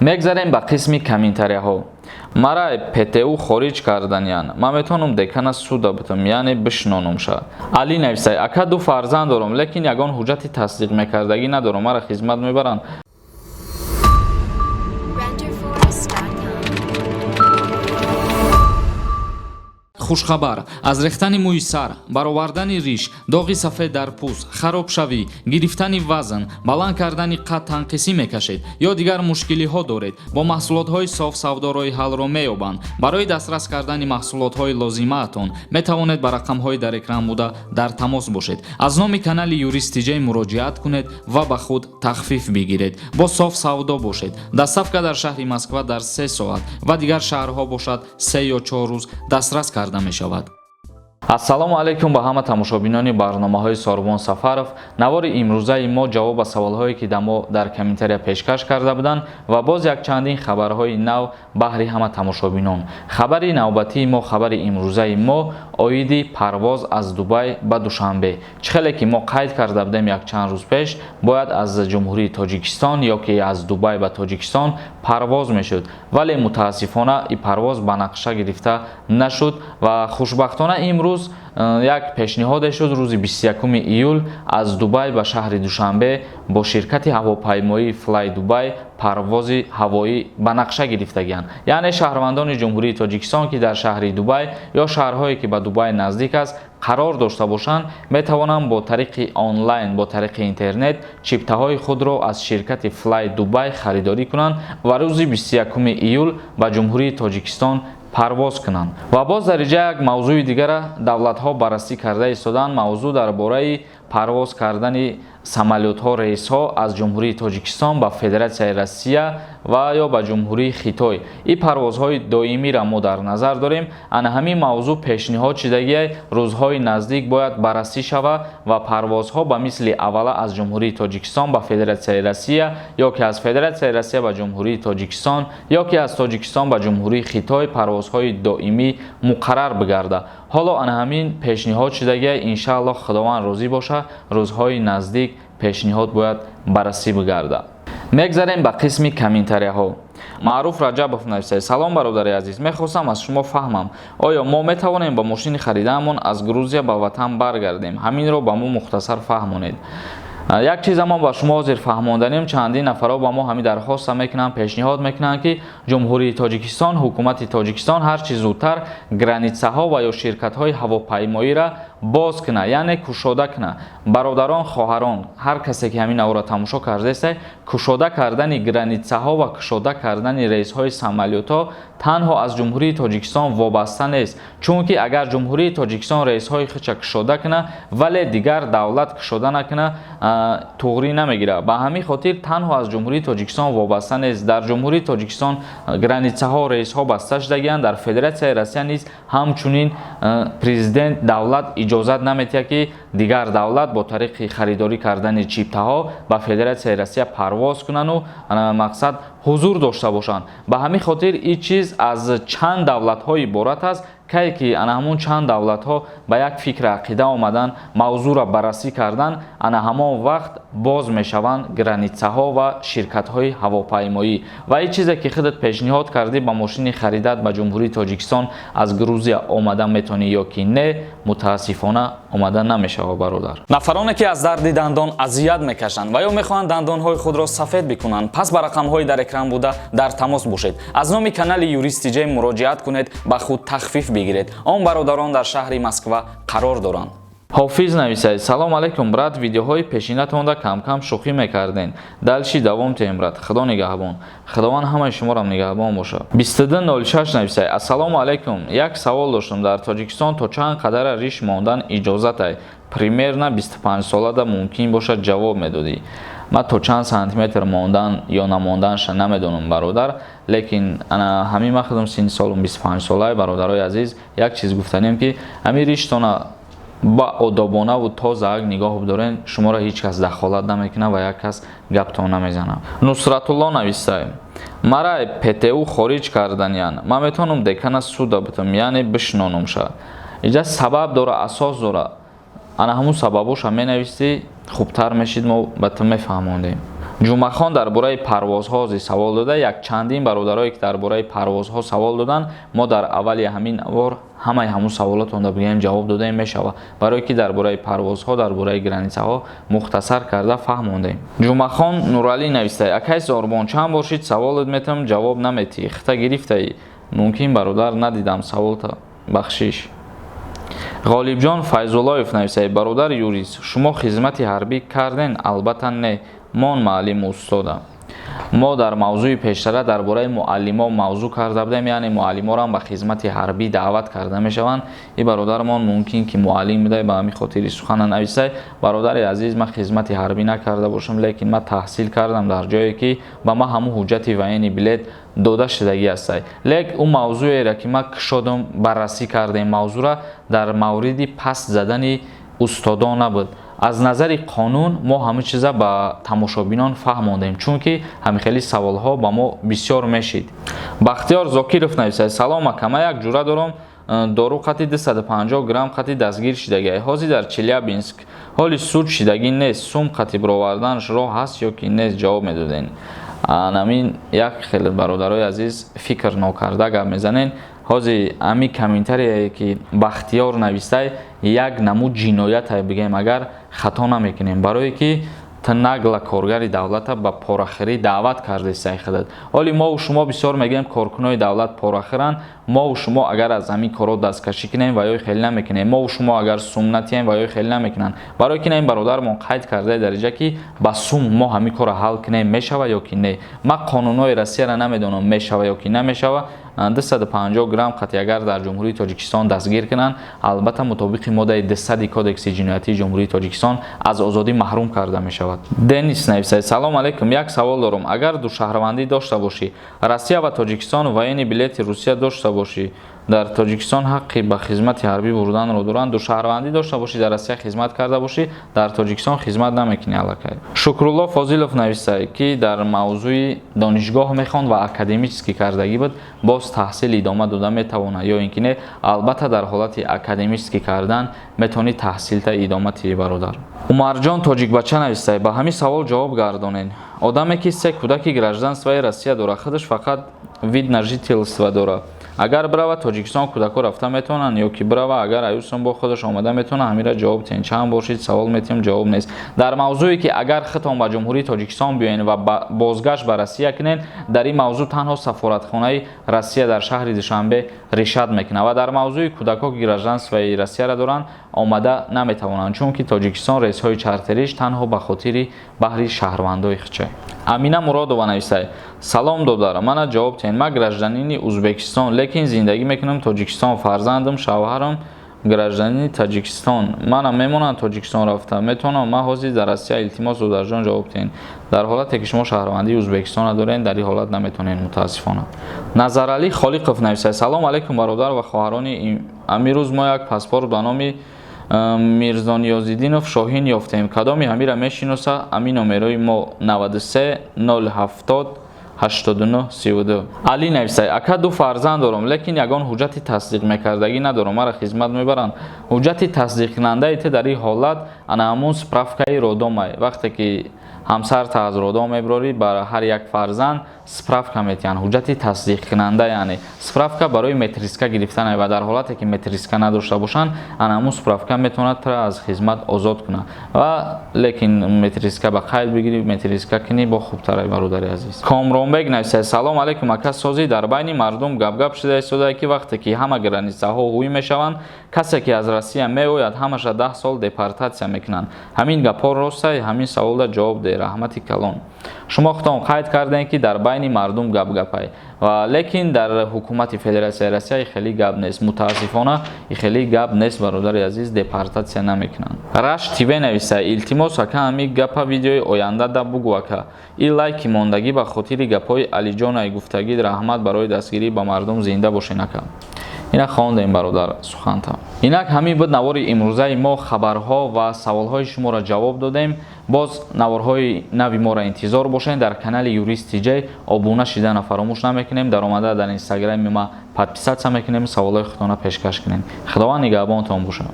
Мегзарем ба қисми комментарияҳо. Мара ПТУ хориҷ карданиян, ман метавонам декана суда бутам, яъне бишнонумша. Али нависай: ака, ду фарзанд дорам, лекин ягон ҳуҷҷати тасдиқ мекардагӣ надорам, мара хизмат мебаранд? Renderforest.com. Хушхабар: аз рехтани мӯи сар, баровардани риш, доғи сафед дар пӯст, харобшавӣ, гирифтани вазн, баланд кардани қад танқисӣ мекашед ё дигар мушкилиҳо доред, бо маҳсулотҳои Соф Савдо роҳи ҳаллро меёбанд. Барои дастрас кардани маҳсулотҳои лозимаатон метавонед ба рақамҳои дар экран буда дар тамос бошед. Аз номи канали Юрист Тиҷей муроҷиат кунед ва ба худ тахфиф бигиред. Бо Соф Савдо бошед. Доставка дар шаҳри Москва дар 3 соат ва дигар шаҳрҳо бошад, 3 ё 4 рӯз дастрас карда мешавад. Ассалому алайкум ба ҳама тамошобинони барномаҳои Сорбон Сафаров. Навори имрӯзаи мо ҷавоб ба саволҳое, ки да мо дар комментария пешкаш карда буданд, ва боз якчандин хабарҳои нав баҳри ҳама тамошобинон. Хабари навбатии мо, хабари имрӯзаи мо оиди парвоз аз Дубай ба Душанбе. Чӣ хеле ки мо қайд карда будем, якчанд рӯз пеш бояд аз Ҷумҳурии Тоҷикистон ё ки аз Дубай ба Тоҷикистон парвоз мешуд, вале мутаассифона и парвоз ба нақша гирифта нашуд ва хушбахтона имрӯз як пешниҳоде шуд: рӯзи 21 июл аз Дубай ба шаҳри Душанбе бо ширкати ҳавопаймоии Флай Дубай парвози ҳавоӣ ба нақша гирифтагианд. Яъне шаҳрвандони Ҷумҳурии Тоҷикистон, ки дар шаҳри Дубай ё шаҳрҳое, ки ба Дубай наздик аст, қарор дошта бошанд, метавонанд бо тариқи онлайн, бо тариқи интернет чиптаҳои худро аз ширкати Флай Дубай харидорӣ кунанд ва рӯзи 21 июл ба Ҷумҳурии Тоҷикистон парвоз кунанд. Ва боз дар инҷа як мавзӯи дигара давлатҳо баррасӣ карда истоданд. Мавзӯъ дар бораи парвоз кардани самолётҳо, рейсҳо аз Ҷумҳурии Тоҷикистон ба Федератсияи Россия ва ё ба Ҷумҳурии Хитой. Ин парвозҳои доимиро мо дар назар дорем. Ана ҳамин мавзӯъ пешниҳод шидагиай, рӯзҳои наздик бояд баррасӣ шава ва парвозҳо ба мисли аввала аз Ҷумҳурии Тоҷикистон ба Федератсияи Россия ё ки аз Федератсияи Россия ба Ҷумҳурии Тоҷикистон ё ки аз Тоҷикистон ба Ҷумҳурии Хитой парвозҳои доимӣ муқаррар бигарда. Ҳоло ана ҳамин пешниҳод шидагиай. Иншааллоҳ, Худованд розӣ боша, рӯзҳои наздик пешниҳод бояд баррасӣ бигарда. Мегзарем ба қисми комментарияҳо. Маъруф Раҷабов нависад: салом, бародари азиз, мехостам аз шумо фаҳмам, оё мо метавонем ба мошини харидаамон аз Грузия ба ватан баргардем? Ҳаминро ба мо мухтасар фаҳмонед. Як чиза мо ба шумо ҳозир фаҳмонданем. Чандин нафарҳо ба мо ҳамин дархоста мекунанд, пешниҳод мекунанд, ки Ҷумҳурии Тоҷикистон, ҳукумати Тоҷикистон ҳарчи зудтар границаҳо ва ё ширкатҳои ҳавопаймоиро боз кунад, яъне кушода кунад. Бародарон, хоҳарон, ҳар касе ки ҳамин наворро тамошо кардаеста, кушода кардани границаҳо ва кушода кардани рейсҳои самолётҳо танҳо аз Ҷумҳурии Тоҷикистон вобаста нест, чунки агар Ҷумҳурии Тоҷикистон рейсҳои худша кушода кунад, вале дигар давлат кушода накунад, туғрӣ намегирад. Ба ҳамин хотир танҳо аз Ҷумҳурии Тоҷикистон вобаста нест. Дар Ҷумҳурии Тоҷикистон границаҳо, рейсҳо баста шудагианд, дар Федератсияи Россия низ ҳамчунин. Президент давлат иҷозат наметиҳад, ки дигар давлат бо тариқи харидорӣ кардани чиптаҳо ба Федератсияи Россия парвоз кунанду мақсад ҳузур дошта бошанд. Ба ҳамин хотир ин чиз аз чанд давлатҳо иборат аст. Кае ки ана ҳамон чанд давлатҳо ба як фикри ақида омадан, мавзӯъро баррасӣ кардан, ана ҳамон вақт боз мешаванд границаҳо ва ширкатҳои ҳавопаймоӣ. Ва ин чизе ки худат пешниҳод кардӣ, ба мошини харидат ба Ҷумҳурии Тоҷикистон аз Грузия омада метавонӣ ё ки не, мутаассифона, омада намешавад, бародар. Нафароне, ки аз дарди дандон азият мекашанд ва ё мехоҳанд дандонҳои худро сафед бикунанд, пас ба рақамҳои дар экран буда дар тамос бошед. Аз номи канали Юрист Тиҷей муроҷиат кунед, ба худ тахфиф бигиред. Он бародарон дар шаҳри Москва қарор доранд. Ҳофиз нависад: салом алайкум, брат, видеоҳои пешинатонда камкам шӯхӣ мекарден, дальше давом тем, брат, Худо нигаҳбон. Худованд ҳамаи шуморам нигаҳбон бошад. 2206 нависад: ассалому алайкум, як савол доштам: дар Тоҷикистон то чанд қадара риш мондан иҷозатай? Примерно 25 солада мумкин бошад, ҷавоб медодӣ. Ман то чанд сантиметр мондан ё намонданша намедонам, бародар, лекин ана ҳамин ман худам синни солум 25 солае. Бародарои азиз, як чиз гуфтанем, ки ҳамин риштона ба одобонаву тозаак нигоҳ бидорен, шуморо ҳеҷ кас дахолат намекунад ва як кас гаптон намезанад. Нусратулло нависад: мара ПТУ хориҷ карданиян, ман метавонам декана суда бутам, яъне бишнонумша? Иҷа сабаб дора, асос дора. Ана ҳамун сабабоша менависӣ, хубтар мешид, мо ба ту мефаҳмондем. Ҷумъахон дар бораи парвозҳо ҳозир савол дода. Як чандин бародарое ки дар бораи парвозҳо савол доданд, мо дар аввали ҳамин навор ҳамаи ҳамун саволотонро бигӯем, ҷавоб додаем мешавад, барое ки дар бораи парвозҳо, дар бораи границаҳо мухтасар карда фаҳмондем. Ҷумъахон Нуралӣ навистае: акай Зорбон, чанд бор шид саволат метавам, ҷавоб наметиҳӣ, хита гирифтаӣ. Мумкин, бародар, надидам саволта, бахшиш. Ғолибҷон Файзуллоев нависае: бародар юрист, шумо хизмати ҳарбӣ карден? Албатта не, мон муаллиму устода. Мо дар мавзӯи пештара дар бораи муаллимо мавзӯъ карда будем, яъне муаллиморо ба хизмати ҳарбӣ даъват карда мешаванд. И бародармон мумкин ки муаллим будай, ба ҳамин хотири сухана нависай. Бародари азиз, ман хизмати ҳарбӣ накарда бошам, лекин ман таҳсил кардам дар ҷое ки ба ман ҳамун ҳуҷҷати военный билет дода шудагӣ ҳастай. Лек ӯ мавзӯеро ки ман кушодам, баррасӣ кардем, мавзӯъра дар мавриди паст задани устодон набуд. Аз назари қонун мо ҳама чиза ба тамошобинон фаҳмондем, чунки ҳамин хели саволҳо ба мо бисёр мешид. Бахтиёр Зокиров нависад: салом ака, ман як ҷура дорам, дору қати 250 грамм қати дастгир шидагиай, ҳозир дар Челябинск, ҳоли суд шидагӣ нест. Сум қати бироварданаш роҳ ҳаст ё ки нест, ҷавоб медоден. Анамин як хеле бародарои азиз фикр нокарда гап мезанен. Ҳозир ҳамин комментарие ки Бахтиёр навистай, як намуд ҷиноятай бигем, агар хато намекунем, барое ки ту нагла коргари давлата ба порахӯрӣ даъват кардестай худат. Ҳоли мову шумо бисёр мегӯем, коркунои давлат порахӯранд. Мову шумо агар аз ҳамин корҳо дасткашӣ кунем, ва ё хеле намекунем. Мову шумо агар сум натиҳем, ва ё хеле намекунанд, барое ки ин бародармон қайд кардаи дариҷа ки ба сум мо ҳамин корро ҳал кунем, мешава ё ки не. Ман қонунҳои Россияро намедонам, мешава ё ки намешава. 250 грамм қати агар дар Ҷумҳурии Тоҷикистон дастгир кунанд, албатта, мутобиқи моддаи 200 Кодекси ҷиноятии Ҷумҳурии Тоҷикистон аз озодӣ маҳрум карда мешавад. Денис нависад: салом алейкум, як савол дорам. Агар душаҳрвандӣ дошта бошӣ, Россия ва Тоҷикистон, военный билети Русия дошта бошӣ, дар Тоҷикистон ҳаққи ба хизмати ҳарбӣ бурданро доранд? Душаҳрвандӣ дошта бошӣ, дар Россия хизмат карда бошӣ, дар Тоҷикистон хизмат намекунӣ аллакай. Шукрулло Фозилов нависад, ки дар мавзӯи донишгоҳ мехонд ва академический кардагӣ буд, боз таҳсил идома дода метавонад ё ин ки не? Албатта, дар ҳолати академический кардан метавонӣ таҳсилта идома тиҳӣ, бародар. Умарҷон Тоҷикбача нависад: ба ҳамин савол ҷавоб гардонед. Одаме ки се кӯдаки гражданствои Россия дорад, худаш фақат вид на жительство дорад, агар бирава Тоҷикистон, кӯдакҳо рафта метавонанд ё ки бирава, агар аюсон бо худаш омада метавонад? Ҳамира ҷавоб диҳен. Чанд бор шид савол метиҳем, ҷавоб нест. Дар мавзӯе ки агар худтон ба Ҷумҳурии Тоҷикистон биёен ва бозгашт ба Россия кунен, дар ин мавзӯъ танҳо сафоратхонаи Россия дар шаҳри Душанбе решать мекунад. Ва дар мавзӯи кӯдакҳо ки гражданствои Россияро доранд, омада наметавонанд, чунки Тоҷикистон рейсҳои чартериш танҳо ба хотири баҳри шаҳрвандои худча. Амина Муродова нависад: салом додар, мана ҷавоб диҳед. Ман гражданини Узбекистон, лекин зиндагӣ мекунам Тоҷикистон, фарзандам, шавҳарам гражданини Таҷикистон. Мана мемонанд, Тоҷикистон рафта метавонам? Ман ҳозир дар Россия. Илтимос, додарҷон, ҷавоб диҳед. Дар ҳолате ки шумо шаҳрвандии Узбекистонро доред, дар ин ҳолат наметавонед, мутаассифона. Назаралӣ Холиқов нависад: салом алейкум, бародар ва хоҳарони. Амирӯз мо як паспорт ба номи Мирзониёзиддинов Шоҳин ёфтем. Кадоми ҳамира мешиноса? Ами номерои мо 93 070 89 32. Али нависад: ака, ду фарзанд дорам, лекин ягон ҳуҷҷати тасдиқ мекардагӣ надорам, мара хизмат мебаранд? Ҳуҷҷати тасдиқкунандаи ту дар ин ҳолат ана ҳамун справкаи роддомай. Вақте ки ҳамсарта аз роддом меброрӣ, ба ҳар як фарзанд справка метиҳанд, ҳуҷҷати тасдиқкунанда, яъне справка барои метриска гирифтан. Ва дар ҳолате ки метриска надошта бошанд, ана ҳамун справка метавонад тура аз хизмат озод кунад. Ва лекин метриска ба қайд бигирӣ, метриска кунӣ, бо хубтарай, бародари азиз. Комронбек нависад: салом алейкум, ака созӣ. Дар байни мардум гапгап шуда истода, ки вақте ки ҳама границаҳо ҳуй мешаванд, касе ки аз Россия меояд, ҳамаша 10 сол депортатсия мекунанд. Ҳамин гапҳо ростай? Ҳамин саволда ҷавоб деҳ, раҳмати калон. Шумо худтон қайд кардем, ки дар байни мардум гапгапай, ва лекин дар ҳукумати Федератсияи Россия хеле гап нест. Мутаассифона, хеле гап нест, бародари азиз, депортатсия намекунанд. Раш ТВ нависа: илтимос, ака, ҳами гапа видеои оянда да бугӯ, ака. И лайки мондагӣ ба хотири гапҳои Алиҷонай гуфтагӣ. Раҳмат барои дастгирӣ ба мардум, зинда бошен, ака. Ина хондем, бародар, суханта. Инак, ҳамин буд навори имрӯзаи мо. Хабарҳо ва саволҳои шуморо ҷавоб додем. Боз наворҳои нави моро интизор бошед. Дар канали Юрист Тиҷай обуна шидана фаромӯш намекунем. Даромада дар инстаграми ма подписаться мекунем, саволҳои худтона пешкаш кунем. Худованд нигаҳбонтон бошад.